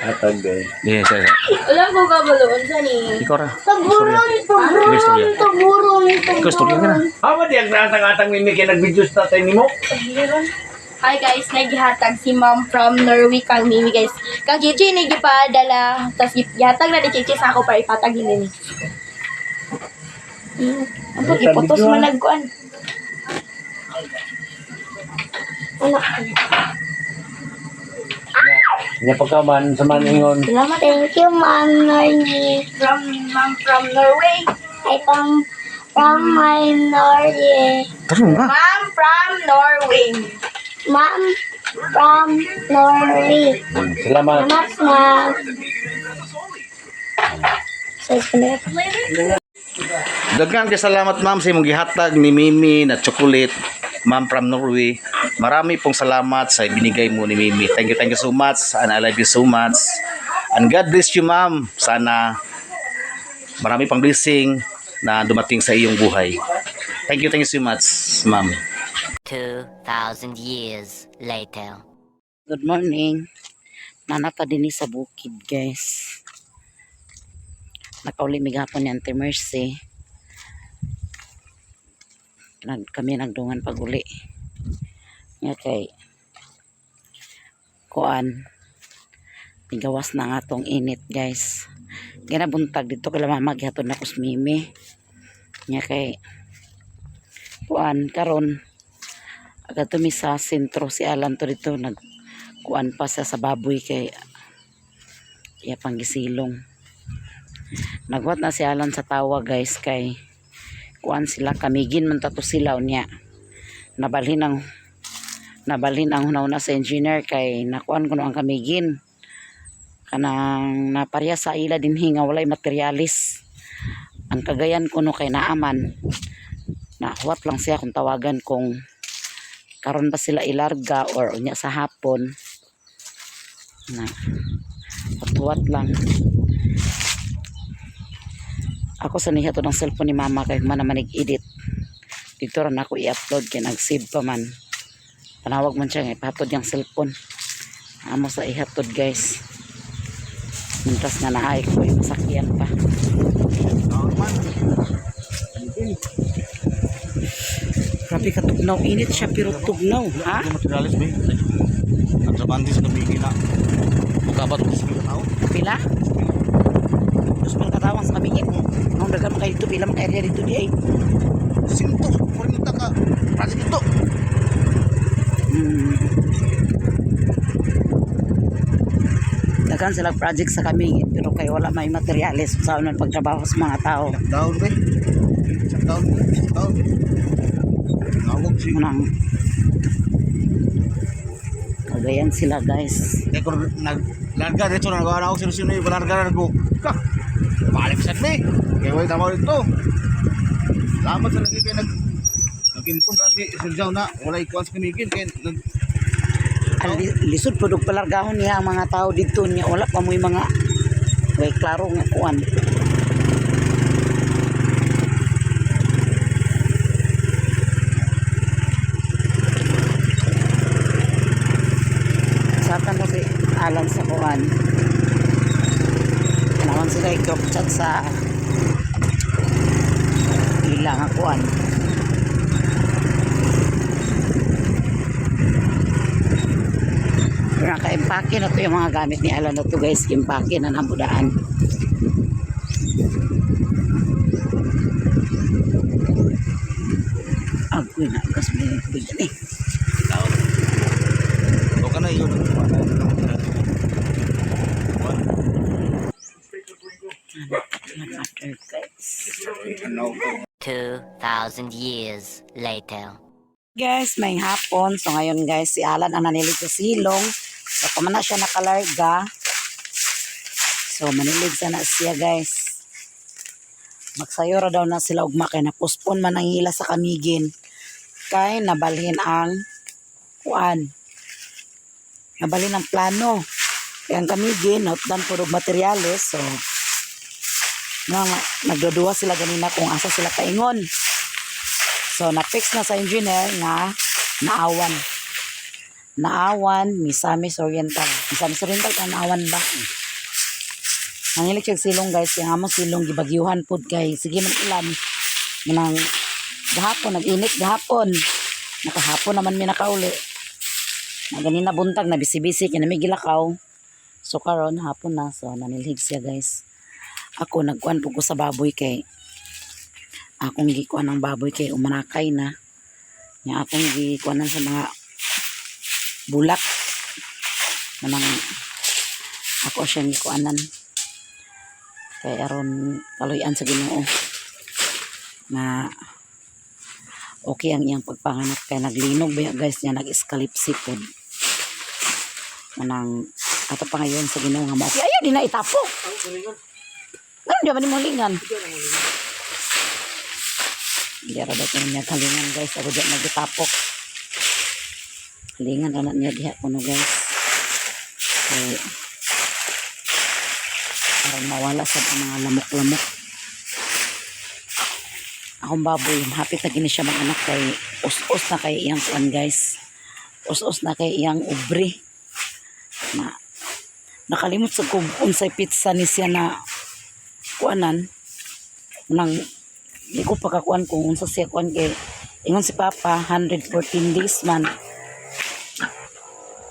Hatag eh. Yeah, sorry. Alam ko ka balo, unsa ni? Ikaw ra. Taburon, taburon, Istorya. taburon, Ikaw istorya ka na. Amo di ang atang-atang mimi kay nag-videos tatay nimo. Hi guys, nagihatag si Ma'am from Norway kang Mimi guys. Kang Chichi ni gipadala, tas gihatag na ni Chichi sa ako para ipatag ni Mimi. Ang pag-ipotos man nagkuan. Wala. Nya pagkaman sa maningon. Salamat Thank you, Ma'am Nornie. from Ma'am from Norway. Ay, from my Norway. Tarong ba? Ma'am from Norway. Ma'am from Norway. Salamat. Salamat, ma'am. So, Daghan kay salamat ma'am sa imong gihatag ni Mimi na chocolate. Ma'am from Norway. Marami pong salamat sa binigay mo ni Mimi. Thank you so much. And I love you so much. And God bless you, ma'am. Sana marami pang blessing na dumating sa iyong buhay. Thank you so much, ma'am. 2,000 years later. Good morning. Nanata din sa bukid, guys. Nakauli mi gapon ni Auntie Mercy. Kami nagdungan pag-uli. Nga kay kuan migawas na nga tong init, guys. Ginabuntag dito kay mama gihatod na kus Mimi. Nga kay kuan karon agad mi sa sentro si Alan to dito nag kuan pa siya sa baboy kay iya pang gisilong. Nagwat na si Alan sa tawa guys kay kuan sila kamigin man tato sila unya. Nabalhin ang hunahuna sa engineer kay nakuan kuno ang kamigin. Kanang naparya sa ila dinhi nga walay materialis. Ang kagayan kuno kay naaman. Nahuwat lang siya kung tawagan kung karon ba sila ilarga or unya sa hapon na patuwat lang ako sa niya to ng cellphone ni mama kay man naman nag-edit dito ran ako i-upload kay nag-save pa man panawag man siya nga ipahatod yung cellphone amo sa ihatod guys mintas nga naay ko yung masakyan pa. Grabe ka tugnaw init siya pero tugnaw ha. Materialis ba? Ang trabante sa kamigin na. Mukabat ko sa tao. Pila? Dos mil katawang sa kamingin. Ang dagan mo kayo dito, pila man ka area dito di ay. Sinto, 40 ka. Project ito. Dagan sila project sa kamingin pero kay wala may materyales sa unan pagtrabaho sa mga tao. Down ba? Down, down. Nawag si Unang Cagayan sila guys. Kaya kung naglarga dito na nagawa na ako sino-sino yung larga na ko. Ka! Balik sa me. Kaya wala tama dito. Salamat sa lagi kaya nag-inform kasi Sir Jao na wala ikuan sa kamigin kaya nag Ang lisod po og palargahon niya ang mga tao dito niya wala pa mo'y mga way klaro nga kuan. Satan kasi alan sa kuan. Kanawan sila i-group chat sa ila nga kuan. Pero naka-empake na to yung mga gamit ni Alan na to guys. Empake na nabudaan. Agoy na. Gas mo yung tubig yan eh. down. O ka na yun. Another guys. 2,000 years later. Guys, may hapon. So ngayon guys, si Alan ang nanilig sa silong. So kumana siya nakalarga. So manilig sana siya guys. Magsayora daw na sila ugma kay napospon man ang hila sa kamigin. Kay nabalhin ang kuan. Nabalhin ang plano. Kaya ang kamigin, hotdan puro materyales. So nga, nagduduwa sila ganina kung asa sila kaingon. So, na-fix na sa engineer nga naawan. Naawan, Misamis Oriental. Misamis Oriental ka Naawan ba? Nangilig siya silong guys, kaya nga mo silong gibagyuhan pud kay sige man ulan. Manang gahapon nag-init gahapon. Nakahapon naman mi nakauli. Na ganina buntag na busy-busy kay nami gilakaw. So karon hapon na, so nanilhig siya guys. Ako nagkuan pud ko sa baboy kay akong gikuan ang baboy kay umanakay na. Nya akong gikuanan sa mga bulak. Manang ako siyang gikuanan kay aron kaluy-an sa Ginoo na okay ang iyang pagpanganak kay naglinog ba guys niya nag-escalipsi pod manang ato pa ngayon sa Ginoo nga mao-okay. Ayaw di na itapok. Ganun di man ni mo halingan. Hindi ra ba niya halingan guys, ako di nagitapok. Halingan ra na niya diha kuno guys. Kay aron mawala sa mga lamok-lamok. Akong baboy, hapit na gini siya mga anak kay us-us na kay iyang kuan guys. Us-us na kay iyang ubre. Na nakalimot sa kung unsay pizza ni siya na kuanan nang di ko pakakuan kung unsa siya kuan kay ingon si Papa 114 days man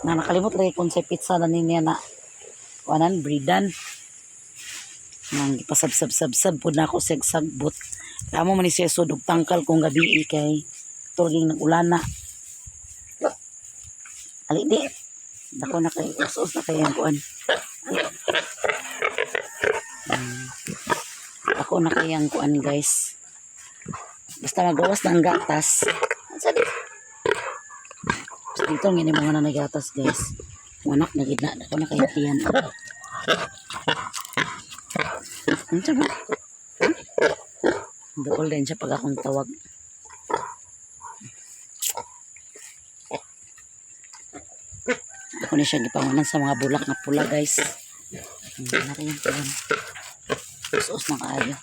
na nakalimot lagi kung unsay pizza na niya na kuanan breedan nang gipasabsab-sabsab pud na ako siya sagbot kamo man ni siya sud og tangkal kung gabi kay tulging nag-ulana ali di dako na kay us-us na kay ang kuan. Ako na kayang kuan guys. Basta magawas na ang gatas. Sa di? Dito ang ini mga nanay gatas guys. Wanak na gid na ako na kay tiyan. Ano ba? Duol din siya pag akong tawag. Ako na siya gipangunan sa mga bulak na pula guys. Hindi na kayang kuan. Us-us na kaayo.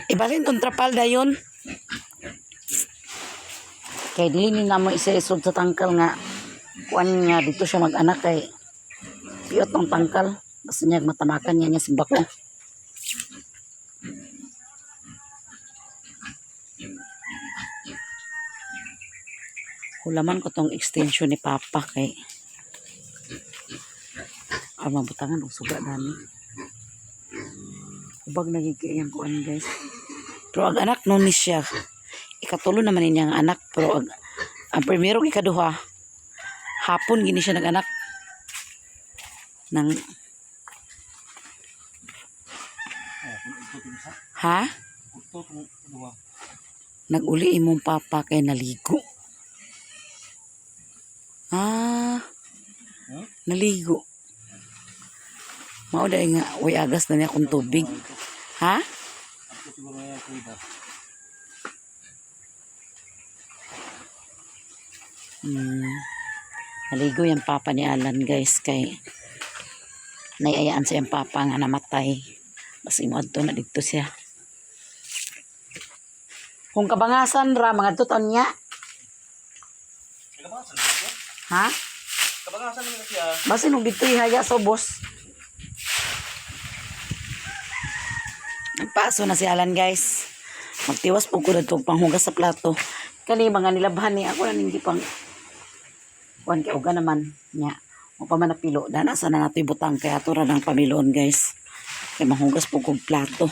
Ibalin tong trapal dayon. Kay dili ni namo isa-isod sa tangkal nga kuan nga dito siya mag-anak kay piyot ng tangkal. Basta niya matamakan niya niya simbako. Hulaman ko tong extension ni Papa kay ah, mabutangan og suga dani. Ubag nagiging kuan guys. Pero ang anak nun ni siya, ikatulo naman niya ang anak pero ang primero ug ikaduha hapon gini siya nag-anak nang ha naguli imong papa kay naligo ah naligo mao dai nga way agas na niya akong tubig ha. Naligo yung papa ni Alan guys kay naiayaan sa iyang papa nga namatay. Basta imo adto na didto siya. Kung kabangasan ra mga tuton niya. Ha? Kabangasan naman siya. Basin og dito ihaya sa ubos. Nagpaso na si Alan guys. Magtiwas po ko na panghugas sa plato. Kani mga nilabhan ni ako na hindi pang kuan kay uga naman nya. O pa man napilo dana sana nato ibutang kay ato ra ng pamilon guys. Kay manghugas po kog plato.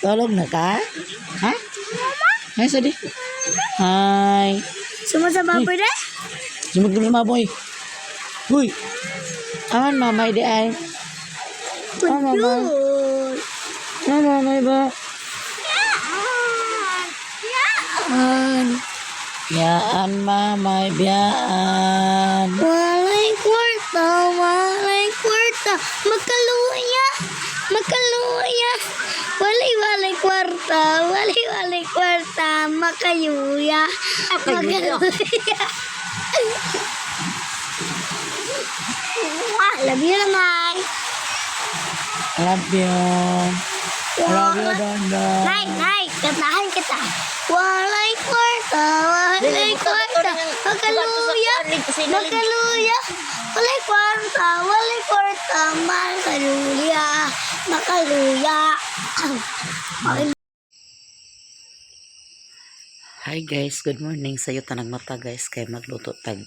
Tulog na ka? Ha? Hi, Sadi. Hi. Suma sa baboy na? Sumag na boy. Huy. Aman mamay di ay. Ano? Ano, may ba? Yan. Biyaan, mamay, biyaan. Walay kwarta, walay kwarta, makaluya, makaluya. Walay walay kwarta, walay walay kwarta, makayuya, makaluya. Mwah, love you naman. Love you. Love you, Dondon. Nay, nay, kantahan kita. Walay kwarta, walay kwarta, makaluya, makaluya. Walay kwarta, walay kwarta, makaluya, makaluya. Hi guys, good morning sayo tanag mata guys kay magluto tag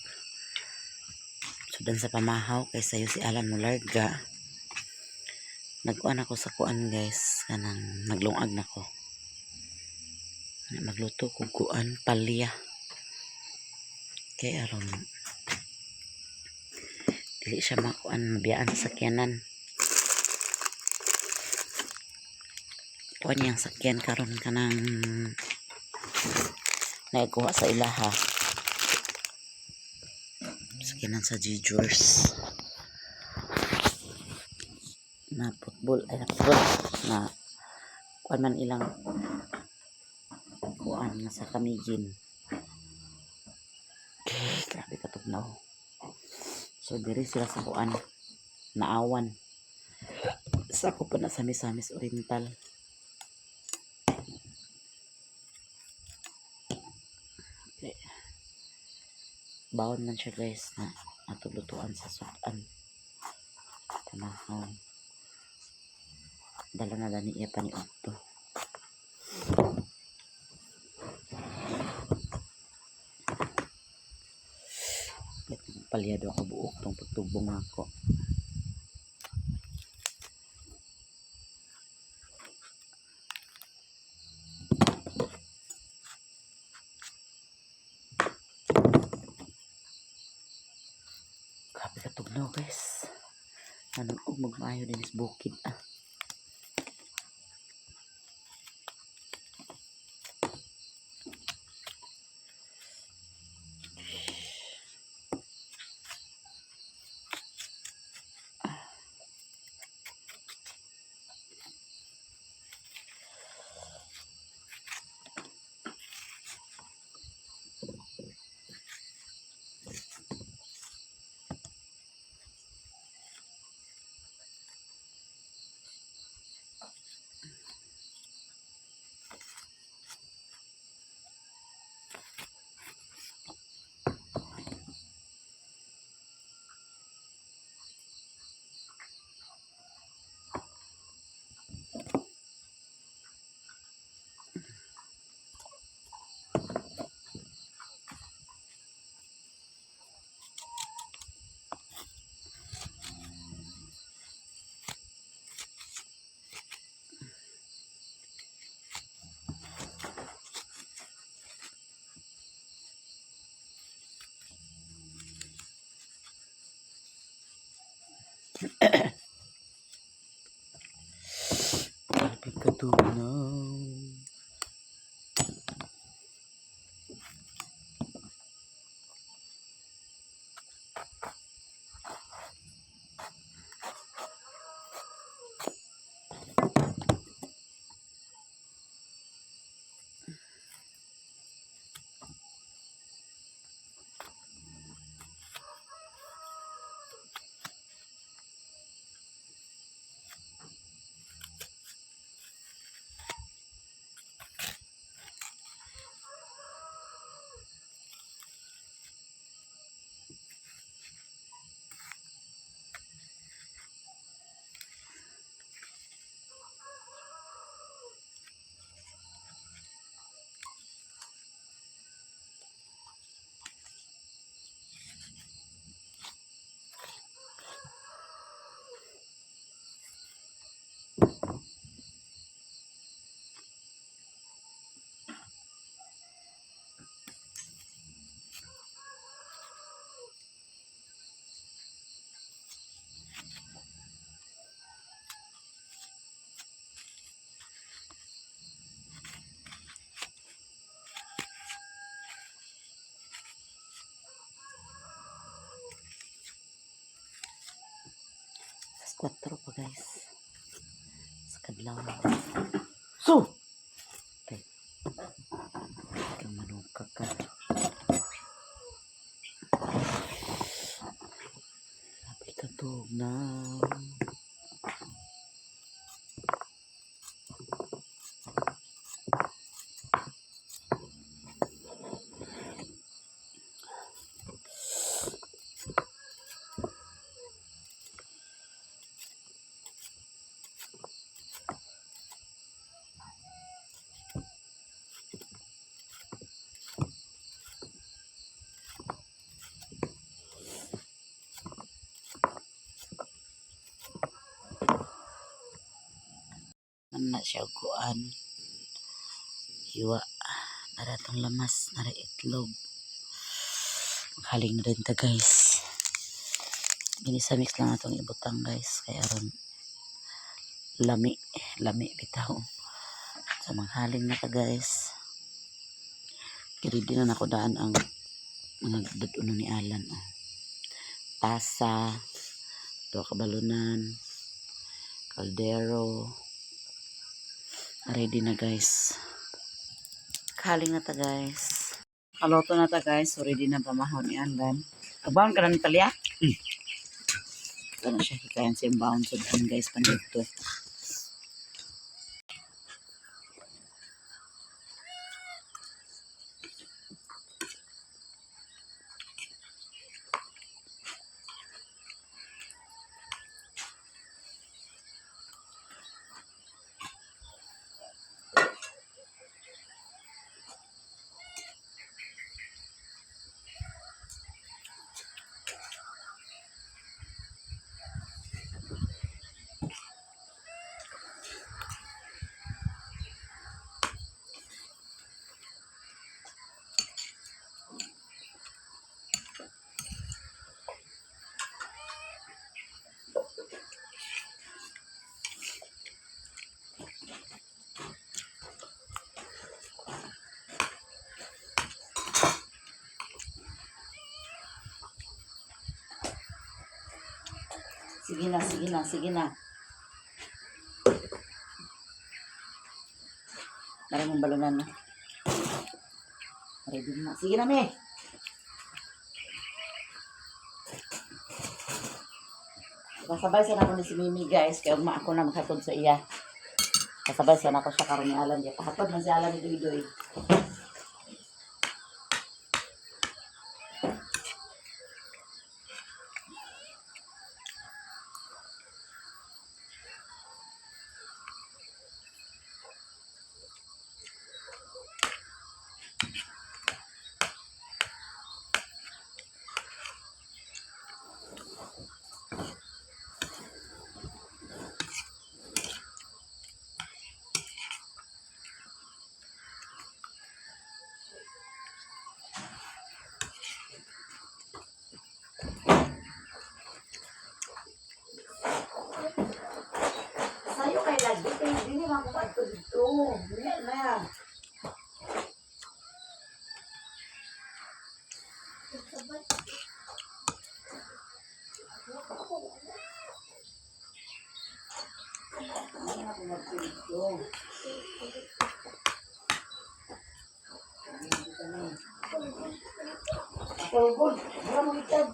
sudan sa pamahaw kay sayo si Alan Mularga. Nagkuan ako sa kuan guys kanang naglungag na ko. Magluto kog kuan palya. Kay aron dili siya makuan mabiyaan sa sakyanan. Kuan niyang sakyan karon kanang naikuha sa ilaha sakinan sa Jejurs na football ay na football na kuan man ilang kuan nga sa kamigin. Okay, grabe katugnaw. So diri sila sa kuan naawan sa ako pa na sa Misamis Oriental. Okay. Bawon man siya guys na natulutuan sa sudan pamahaw. Dala na dani iya pa ni Otto. Palyado ako buok tong pagtubong ako. Grabe ka tugnaw guys. Anong og magmaayo din is bukid ah. Grabe ka tugnaw. 4 pa, guys. Sa kadlaw. So, Tay. Ikaw manuka ka. Grabe ka tugnaw. Ano na siya kuan. Hiwa. Nara tong lamas, nara itlog. Maghaling na rin ta, guys. Ginisa mix lang atong ibutang, guys, kay aron lami, lami bitaw. So maghaling na ta, guys. Kiready na nako daan ang mga dad-uno ni Alan, oh. Tasa, duha ka balunan, kaldero. Ready na, guys. Kaling na ta, guys. Kaloto na ta, guys. So ready na pamahon ni Alan. Agbaon ka na ni Talia? Ito na siya hikayan sa iyong baon sa doon, guys. Pandito. Sige na, sige na, sige na. Dara mong balunan na. Ready na. Sige na, me. Kasabay sana ko ni si Mimi, guys. Kaya ugma ako na maghatod sa iya. Kasabay sana ko siya karon ni Alan. Kaya pahatod man si Alan ni Duy Duy. Sayo kay lagi. Kay hindi man ko adto dito. Dili na. Hindi na ako magdito. Ako, good. Wala mo itag.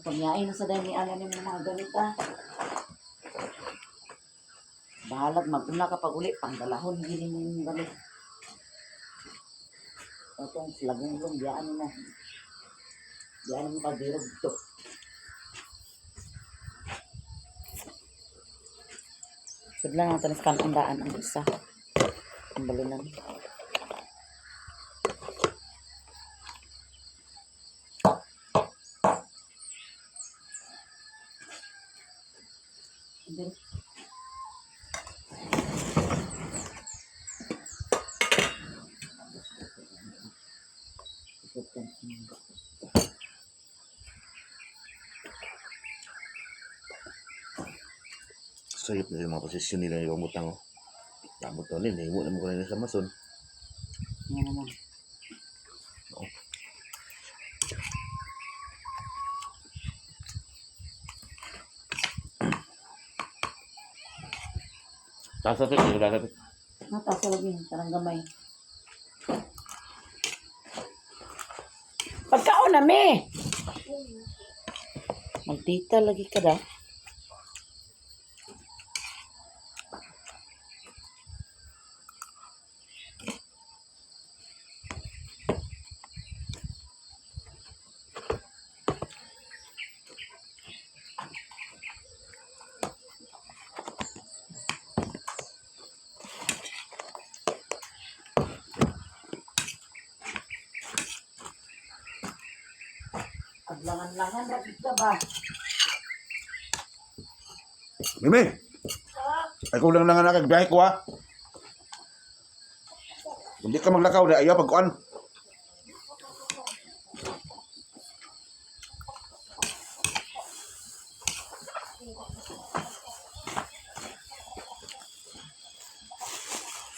Pagyain na sa dahil ni Alan yung mga gamit ah. Bahalag maguna ka pag uli, pangdalahon gini mo yung gamit. Itong lagong biyaan mo na. Biyaan mo pagdirog to. Sudlan natin sa kanang daan ang isa. Ang balunan. Then, Sayop na yung mga posisyon nila yung butang, oh. Tamo to ni nahimo na mo kuno sa Amazon. Ano naman? Tasa to, wala ka. Natasa lagi, tarang gamay. Pagkaon na, me! Magdita lagi ka da. Paglangan-langan, lagi ka ba? Mimi. Ay kulang lang anak biyahe ko ha. Hindi ka maglakaw na ayaw pagkuan.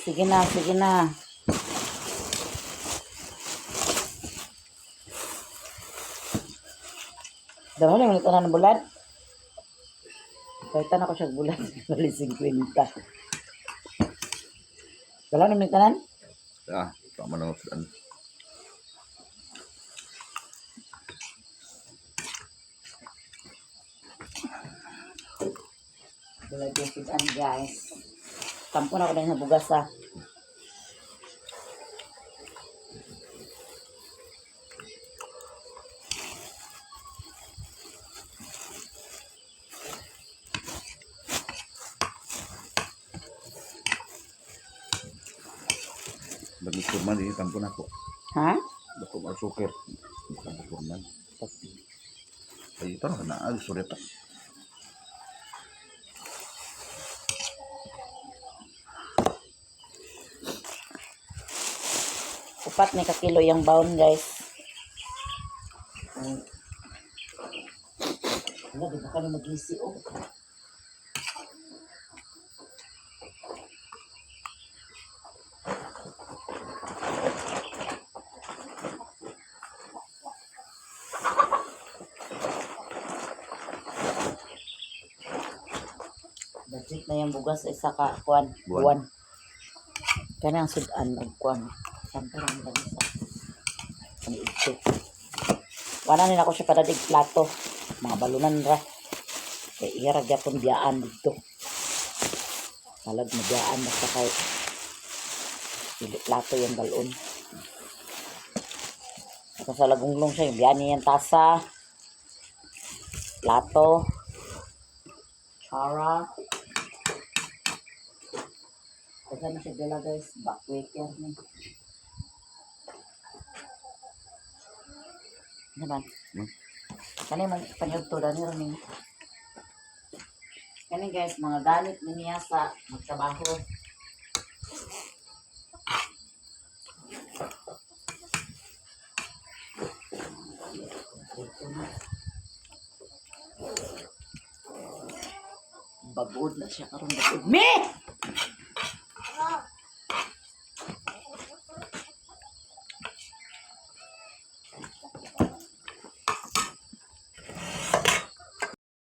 Sige na, sige na. Damo na ulit ng bulad. Kahit na ko siya bulad, bali 50. Dala na tanan? Ah, tama na sudan. Bulad yung sudan, guys. Tampo na ko na yung bugas, ah. Bagay man din tampo na ko. Ha? Dako ang suker. Tampo man. Ay ito na na sorry ta. Upat ni kakilo yung baon, guys. Ay. Wala, di ba ka na mag-isi, oh. Budget na yung bugas sa isa ka kuan, Buwan. buwan. Kanang sudan og kuan. Samparang lang sa ani ito. Wala ni nako siya padadig plato. Mga balunan ra. Kay iya ra gyapon biyaan didto. Talag na biyaan basta kay dili plato yung balon. Saka sa lagunglong siya, yung biyaan niya yung tasa, plato, chara. Daghan na siya dala guys, backwaker ni. Ano ba? Hmm? Kani man panyugto dani ron ni. Kani guys, mga gamit ni niya sa magtrabaho. Ito na. Bagod na siya karon bagod. Me!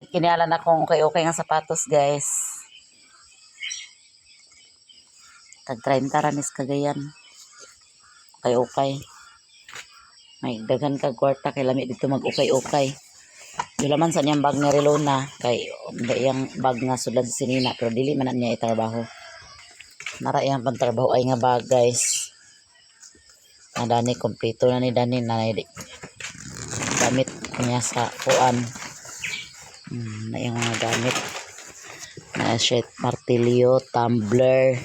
Kinialan akong okay-okay nga sapatos, guys. Tag 30 ra nis kagayan. Okay-okay. May daghan kag kwarta kay lami dito mag okay-okay. Dula man sa niyang bag ni Relona kay hindi iyang bag nga sudlan sa sinina pero dili man na niya itrabaho. Nara iyang pantrabaho ay nga bag, guys. Na dani kompleto na ni dani na gamit niya sa kuan. Na yung mga gamit. Na shit, martilyo, tumbler,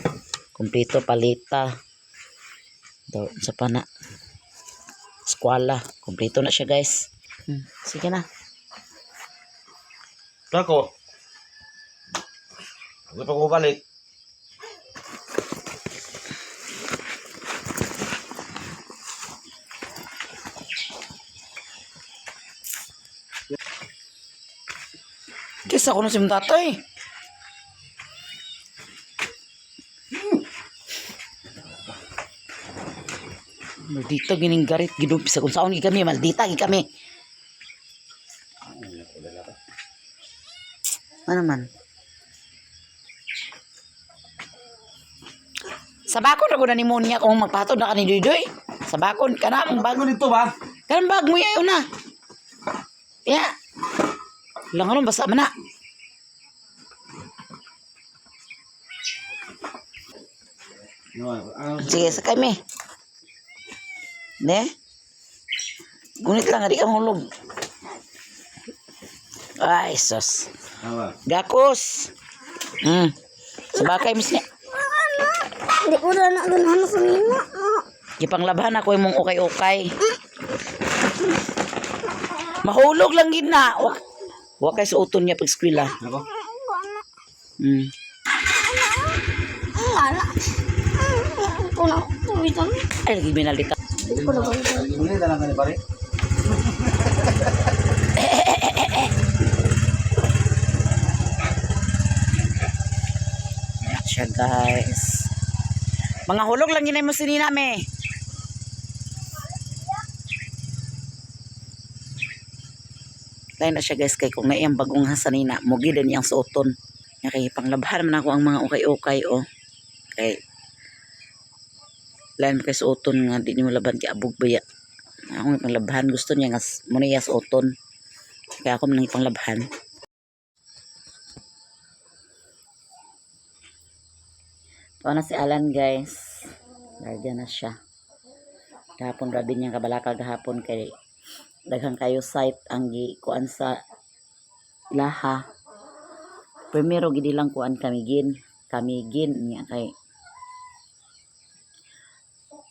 kumpleto, palita. Do, sa pa na. Eskwala. Kumpleto na siya, guys. Sige na. Tako. Huwag pa ko balik. Kisa ko na si tatay. Maldita gining garit gidumpi sa kung saan gi kami, maldita gi kami. Ano man? Sa bakon ra gud na nimo niya kung magpatod na ka ni Dudoy. Sa bakon kana ang bag Ano dito ba? kanang bag mo yayo na. Ya. Lang ano basa man na. Sige, sa kami. Ne? Gunit lang, di ka mahulog. Ay, sus. Gakos. Sabakay, mis niya. Hindi ko na ganahan sa nina. Gipanglabhan ako imong ukay-ukay. Mahulog lang gid na. Wa kay suoton niya pag eskwela. Wala. Ko na tuwitan. Ay, lagi binalita. Ko na Hindi na lang kani pare. Ayan siya, guys. Mga hulog lang ginay mo si Nina, me. Lain na siya, guys, kay kung naiyang bagong hasanina, mugi din niyang suoton. Nga kay panglabhan man ako ang mga ukay-ukay, oh. Kay, lain kay suoton nga di niyo laban kay abog baya. Ako nga panglabhan, gusto niya nga muna iya suoton. Kaya ako nang ipanglabhan. Tuwa na si Alan, guys. Larga na siya. Gahapon, grabe niyang kabalaka gahapon kay daghan kayo site ang gikuan sa ilaha. Primero gid lang kuan kamigin, kamigin niya kay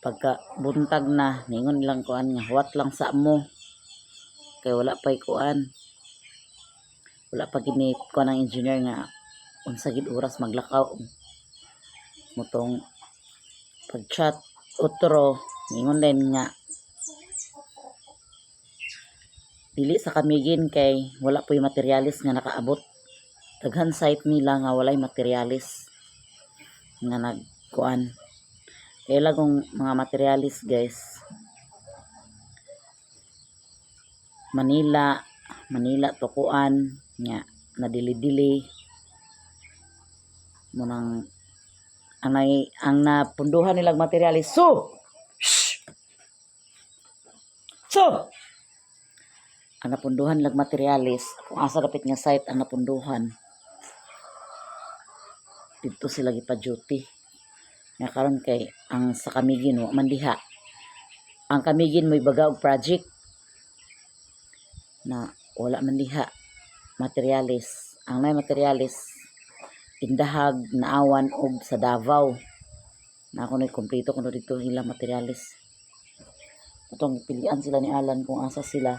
pagka buntag na ningon lang kuan nga huwat lang sa mo kay wala pa'y kuan, wala pa gini kuan ang engineer nga unsa gid oras maglakaw motong pag-chat otro ningon din nga dili sa kamigin kay wala po'y materialis nga nakaabot. Daghan site nila nga walay materialis nga nagkuan. Kaya lagong mga materialis, guys, Manila, Manila tukuan nga nadili-dili munang ang nay, ang napunduhan nilang materialis, so shh! So ang napunduhan nilang materialis kung asa dapit nga site ang napunduhan, didto sila gipa-duty nga karon kay ang sa Camiguin wa man diha. Ang Camiguin mo'y baga og project na wala man diha materialis. Ang may materialis Indahag, Naawan og sa Davao na ako na kompleto kuno dito ilang materialis. Atong pilian sila ni Alan kung asa sila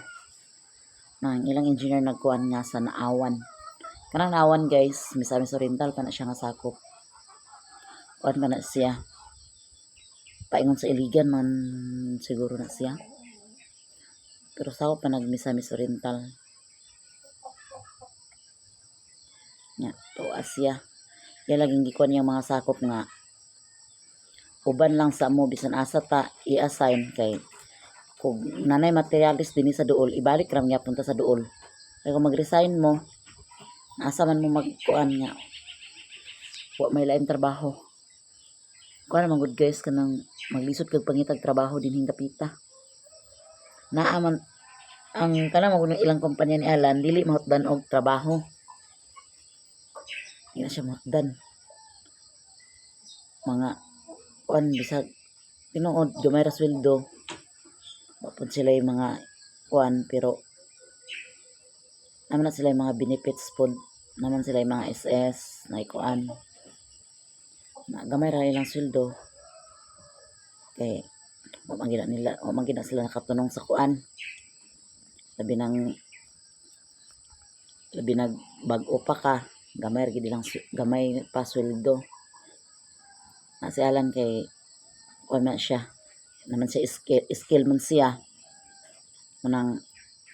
na ang ilang engineer nagkuan nga sa Naawan. Kanang Naawan, guys, Misamis Oriental pa na siya nga sakop. Kuan pa na siya, paingon sa Iligan man siguro na siya, pero sakop pa nag Misamis Oriental nya to Asia. Ya laging gikuan niyang mga sakop nga uban lang sa mo bisan asa ta i-assign kay kung nanay materialis dinhi sa duol ibalik ram gyapon ta sa duol. Kay kung mag-resign mo, asa man mo magkuan nga wa may lain trabaho? Kuan naman gud, guys, kanang maglisod kag pangitag trabaho dinhing dapita. Naa man ang kanang man gud ilang kumpanya ni Alan dili mahutdan og trabaho. Di na siya mahutdan mga kuan bisag tinuod gamay ra sweldo, wa pud sila yung mga kuan, pero naman na sila yung mga benefits pod, naman sila yung mga SS na ikuan na gamay ra ilang sweldo kay wa man gina nila, wa man gina sila nakatunong sa kuan, labi nang labi nag bag-o pa ka, gamay ra gid ilang gamay pa sweldo. Na si Alan kay kuan man siya, naman siya skill, skill man siya. Munang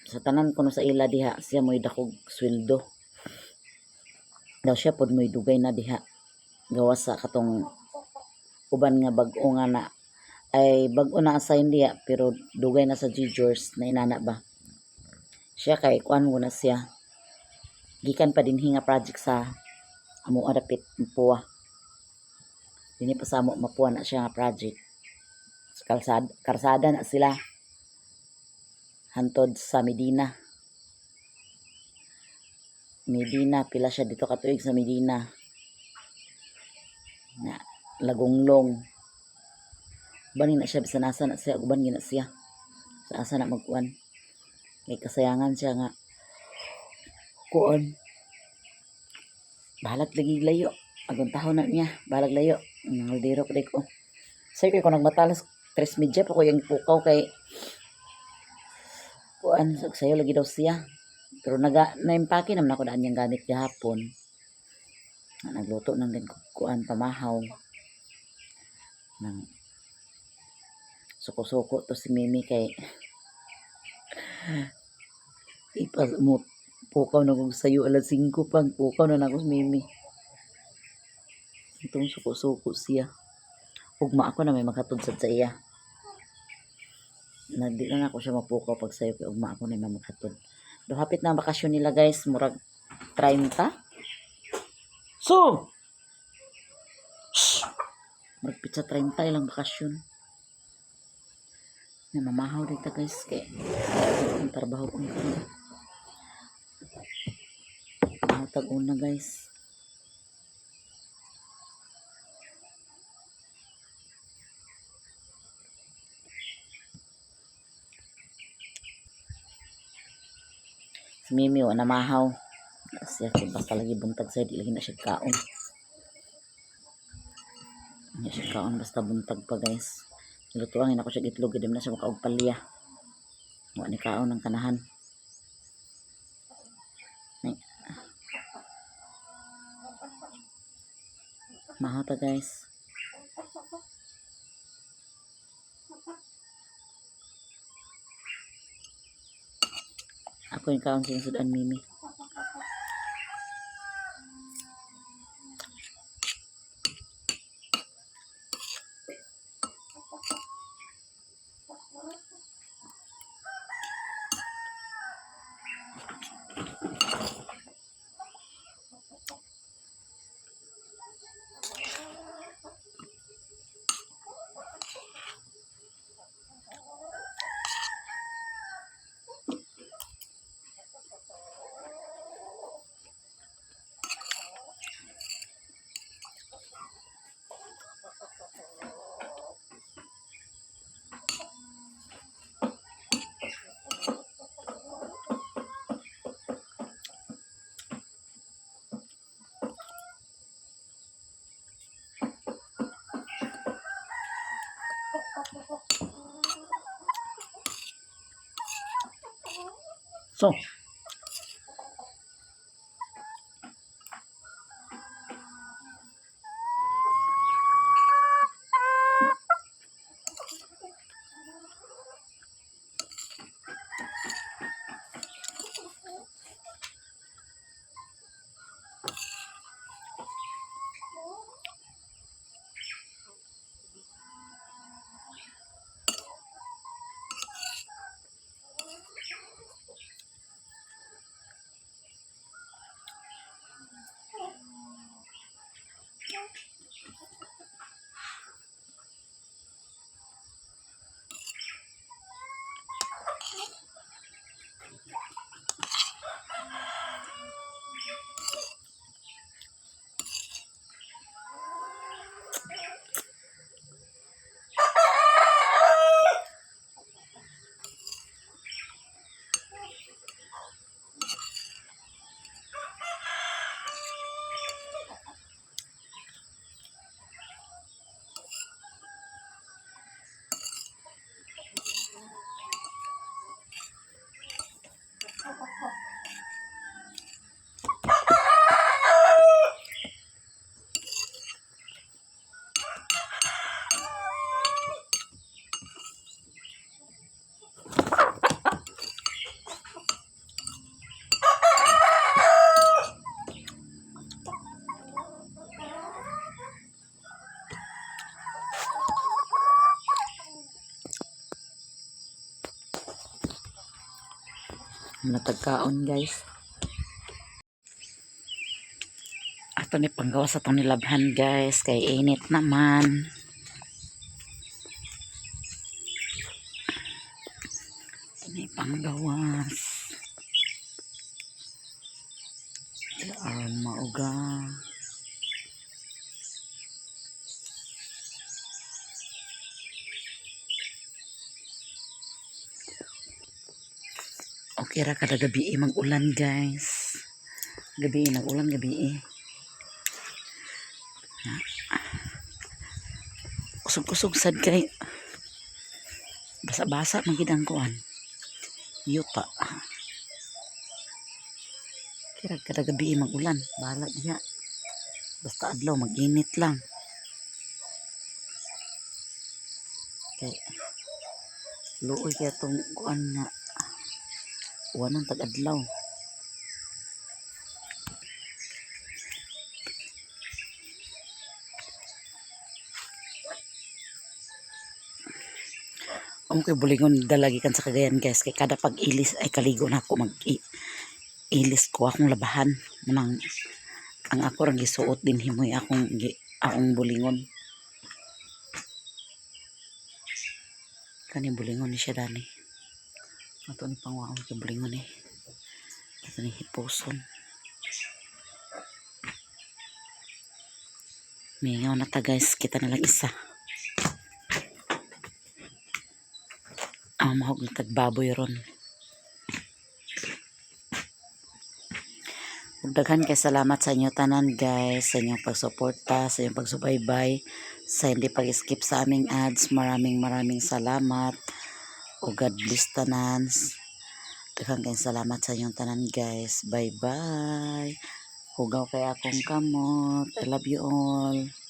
sa tanan kuno sa ila diha siya mo'y dakog sweldo daw, siya pod mo'y dugay na diha gawas sa katong uban nga bag-o nga na Ay bag-o na assign diya pero dugay na sa Gjors na inana ba. Siya kay kuan mo na siya. Gikan pa dinhi nga project sa amo dapit Mapua. Dinhi pa sa amo Mapua na siya nga project. Sa kalsada, karsada na sila. Hantod sa Medina. Medina, pila siya dito katuig sa Medina. Na Lagonglong. Uban na siya bisan asa na siya, uban na siya. Sa asa na magkuan. Kay kasayangan siya nga kuan. Bahalag lagi layo. Agon taho na niya, bahalag layo. Nangaldero pa ko. Sayo kay ko nagmatalas 3:30 pa ko yung pukaw kay kuan sayo lagi daw siya. Pero naga naimpake naman ako daan niyang gamit gahapon. Na, nagluto nang din kuan pamahaw. Nang suko-suko to si Mimi kay ipas mo pukaw na kong sayo alas 5 pang pukaw na nako si Mimi. Itong suko-suko siya. Ugma ako na may makatud sad sa iya. Nagdi na ako siya mapukaw pag sayo kay ugma ako na may makatud. Do hapit na ang bakasyon nila guys, murag 30. So! Murag pitsa 30 ilang bakasyon. Na mamahaw dito guys kay ang trabaho ko nito. Mahaw tag una guys. Si Mimi wa namahaw. Na siya kay basta lagi buntag sa di lagi na siya kaon. Hindi siya kaon basta buntag pa guys. Nilutuan ako siya itlog di man na siya makaog palya. Wa ni kaon ng kanahan. Nay. Mahaw ta guys. Ako yung kaon sa sudan Mimi. So, Natagkaon, guys. Ato ni panggawas atong nilabhan, guys, kay init naman. Ato ni panggawas. Aron mauga. Okay ra kada gabi mag-ulan, guys. Gabi nag-ulan gabi. Kusog-kusog sad kay basa-basa man gid ang kuan. Yuta. Kira kada gabi mag-ulan, bahala diha. Basta adlaw mag-init lang. Kay luoy kay tong kuan nga uwanan tag adlaw. Amo kay bulingon dala gikan sa Cagayan, guys, kay kada pag ilis ay kaligo na ako, mag ilis ko akong labahan munang ang ako rang gisuot din himoy akong bulingon. Kani bulingon ni siya dani. Ato ni pangwaon kay bulingon eh. Ato ni hipuson. Mingaw na ta, guys, kita na lang isa. Ang mahog na tagbaboy ron. Ug daghan kay salamat sa inyo tanan, guys, sa inyong pagsuporta, sa inyong pagsubaybay, sa hindi pag-skip sa aming ads. Maraming maraming salamat. O God bless tanan. Daghan kay salamat sa inyong tanan, guys. Bye bye. Hugaw kay akong kamot. I love you all.